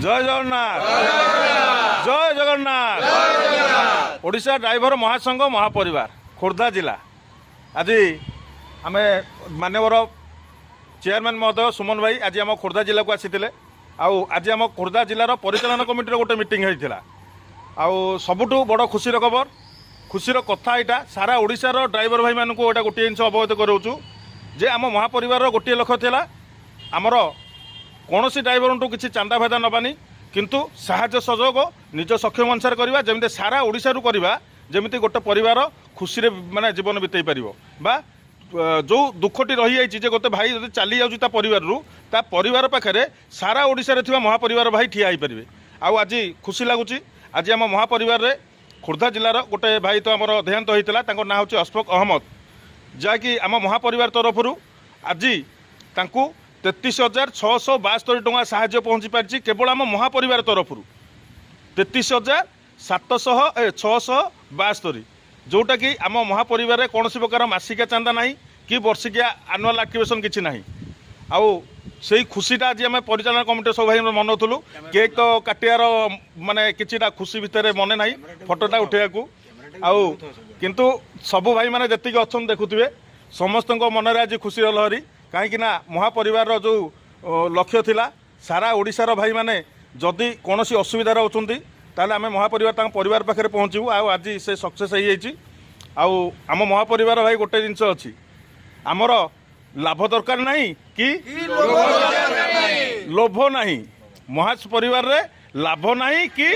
ଜୟ ଜଗନ୍ନାଥ, ଜୟ Jagannath. Odisha driver ମହାସଂଘ ମହାପରିବାର, ଖୋର୍ଦ୍ଧା ଜିଲ୍ଲା। ଆଜି ଆମେ ମାନ୍ୟବର ଚେୟାରମ୍ୟାନ୍ ମହୋଦୟ ସୁମନ ଭାଇ ଆଜି ଆମ ଖୋର୍ଦ୍ଧା ଜିଲ୍ଲାକୁ ଆସିଥିଲେ। ଆଉ ଆଜି ଆମ ଖୋର୍ଦ୍ଧା ଜିଲ୍ଲାର ପରିଚାଳନା କମିଟିର ଗୋଟେ ମିଟିଂ ହେଇଥିଲା। ଆଉ ସବୁଠୁ ବଡ଼ ଖୁସିର ଖବର, ଖୁସିର କଥା ଏଇଟା, ସାରା ଓଡ଼ିଶାର ଡ୍ରାଇଭର ଭାଇମାନଙ୍କୁ ଏଇଟା ଗୋଟିଏ ଜିନିଷ ଅବଗତ କରାଉଛୁ ଯେ ଆମ ମହାପରିବାରର ଗୋଟିଏ ଲକ୍ଷ୍ୟ ଥିଲା, ଆମର କୌଣସି ଡ୍ରାଇଭରଙ୍କଠୁ କିଛି ଚାନ୍ଦା ଫାଇଦା ନେବାନି, କିନ୍ତୁ ସାହାଯ୍ୟ ସହଯୋଗ ନିଜ ସକ୍ଷମ ଅନୁସାରେ କରିବା, ଯେମିତି ସାରା ଓଡ଼ିଶାରୁ କରିବା, ଯେମିତି ଗୋଟେ ପରିବାର ଖୁସିରେ ମାନେ ଜୀବନ ବିତେଇ ପାରିବ ବା ଯେଉଁ ଦୁଃଖଟି ରହିଯାଇଛି ଯେ ଗୋଟେ ଭାଇ ଯଦି ଚାଲି ଯାଉଛି ତା ପରିବାରରୁ, ତା ପରିବାର ପାଖରେ ସାରା ଓଡ଼ିଶାରେ ଥିବା ମହାପରିବାର ଭାଇ ଠିଆ ହେଇପାରିବେ। ଆଉ ଆଜି ଖୁସି ଲାଗୁଛି, ଆଜି ଆମ ମହାପରିବାରରେ ଖୋର୍ଦ୍ଧା ଜିଲ୍ଲାର ଗୋଟେ ଭାଇ ତ ଆମର ଦେହାନ୍ତ ହୋଇଥିଲା, ତାଙ୍କ ନାଁ ହେଉଛି ଅଶଫକ ଅହମ୍ମଦ, ଯାହାକି ଆମ ମହାପରିବାର ତରଫରୁ ଆଜି ତାଙ୍କୁ 33,672 ଟଙ୍କା ସାହାଯ୍ୟ ପହଞ୍ଚି ପାରିଛି। କେବଳ ଆମ ମହାପରିବାର ତରଫରୁ 33,700 672, ଯେଉଁଟାକି ଆମ ମହାପରିବାରରେ କୌଣସି ପ୍ରକାର ମାସିକିଆ ଚାନ୍ଦା ନାହିଁ କି ବର୍ଷିକିଆ ଆନୁଆଲ୍ ଆକ୍ଟିଭେସନ୍ କିଛି ନାହିଁ। ଆଉ ସେଇ ଖୁସିଟା ଆଜି ଆମେ ପରିଚାଳନା କମିଟିର ସବୁ ଭାଇ ମନାଉଥିଲୁ। କେକ୍ ତ କାଟିବାର ମାନେ କିଛିଟା ଖୁସି ଭିତରେ ମନେ ନାହିଁ ଫଟୋଟା ଉଠେଇବାକୁ। ଆଉ କିନ୍ତୁ ସବୁ ଭାଇମାନେ ଯେତିକି ଅଛନ୍ତି ଦେଖୁଥିବେ, ସମସ୍ତଙ୍କ ମନରେ ଆଜି ଖୁସିର ଲହରୀ। କାହିଁକି ନା ମହାପରିବାରର ଯେଉଁ ଲକ୍ଷ୍ୟ ଥିଲା, ସାରା ଓଡ଼ିଶାର ଭାଇମାନେ ଯଦି କୌଣସି ଅସୁବିଧାରେ ଅଛନ୍ତି, ତାହେଲେ ଆମେ ମହାପରିବାର ତାଙ୍କ ପରିବାର ପାଖରେ ପହଞ୍ଚିବୁ। ଆଉ ଆଜି ସେ ସକ୍ସେସ୍ ହେଇଯାଇଛି। ଆଉ ଆମ ମହାପରିବାର ଭାଇ ଗୋଟେ ଜିନିଷ ଅଛି, ଆମର ଲାଭ ଦରକାର ନାହିଁ କି ଲୋଭ ନାହିଁ। ମହା ପରିବାରରେ ଲାଭ ନାହିଁ କି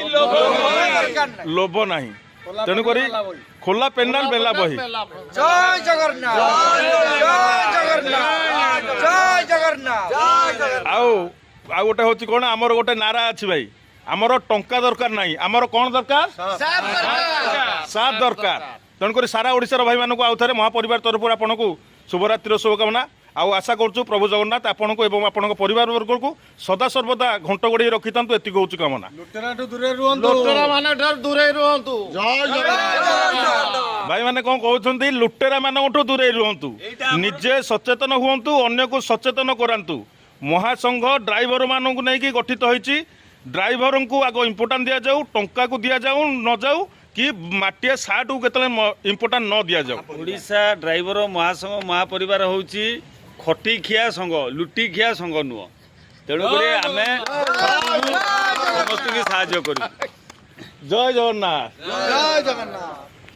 ଲୋଭ ନାହିଁ। ତେଣୁକରି ଖୋଲା ପେଣ୍ଡାଲ ବେଲା ବହି। ଜୟ ଜଗନ୍ନାଥ, ଜୟ ଜଗନ୍ନାଥ, ଜୟ ଜଗନ୍ନାଥ। ଆଉ ଆଉ ଗୋଟେ ହଉଛି କ'ଣ, ଆମର ଗୋଟେ ନାରା ଅଛି ଭାଇ, ଆମର ଟଙ୍କା ଦରକାର ନାହିଁ, ଆମର କ'ଣ ଦରକାର? ସାଥ ଦରକାର। ତେଣୁକରି ସାରା ଓଡ଼ିଶାର ଭାଇମାନଙ୍କୁ ଆଉ ଥରେ ମହାପରିବାର ତରଫରୁ ଆପଣଙ୍କୁ ଶୁଭରାତ୍ରିର ଶୁଭକାମନା। ଆଉ ଆଶା କରୁଛୁ ପ୍ରଭୁ ଜଗନ୍ନାଥ ଆପଣଙ୍କୁ ଏବଂ ଆପଣଙ୍କ ପରିବାର ବର୍ଗକୁ ସଦା ସର୍ବଦା ଘଣ୍ଟ ଘୋଡ଼େଇ ରଖିଥାନ୍ତୁ, ଏତିକି ହେଉଛି କାମନା। ଲୁଟେରାଠୁ ଦୂରରେ ରୁହନ୍ତୁ। ଲୁଟେରା ମାନଙ୍କ ଠାରୁ ଦୂରେଇ ରୁହନ୍ତୁ। ଜୟ ଜଗନ୍ନାଥ। ଭାଇମାନେ କ'ଣ କହୁଛନ୍ତି? ଲୁଟେରା ମାନଙ୍କଠୁ ଦୂରେଇ ରୁହନ୍ତୁ, ନିଜେ ସଚେତନ ହୁଅନ୍ତୁ, ଅନ୍ୟକୁ ସଚେତନ କରାନ୍ତୁ। ମହାସଂଘ ଡ୍ରାଇଭର ମାନଙ୍କୁ ନେଇକି ଗଠିତ ହୋଇଛି। ଡ୍ରାଇଭରଙ୍କୁ ଆଗ ଇମ୍ପୋର୍ଟାଣ୍ଟ ଦିଆଯାଉ, ଟଙ୍କାକୁ ଦିଆଯାଉ ନଯାଉ କି ମାଟିଆ ସାର୍ଟକୁ କେତେବେଳେ ଇମ୍ପୋର୍ଟାଣ୍ଟ ନ ଦିଆଯାଉ। ଓଡ଼ିଶା ଡ୍ରାଇଭର ମହାସଂଘ ମହାପରିବାର ହେଉଛି ଖଟିଖିଆ ସଂଘ, ଲୁଟିଖିଆ ସଂଘ ନୁହଁ। ତେଣୁକରି ଆମେ ସମସ୍ତଙ୍କୁ ସାହାଯ୍ୟ କରିବୁ। ଜୟ ଜଗନ୍ନାଥ। ଜୟ ଜଗନ୍ନାଥ।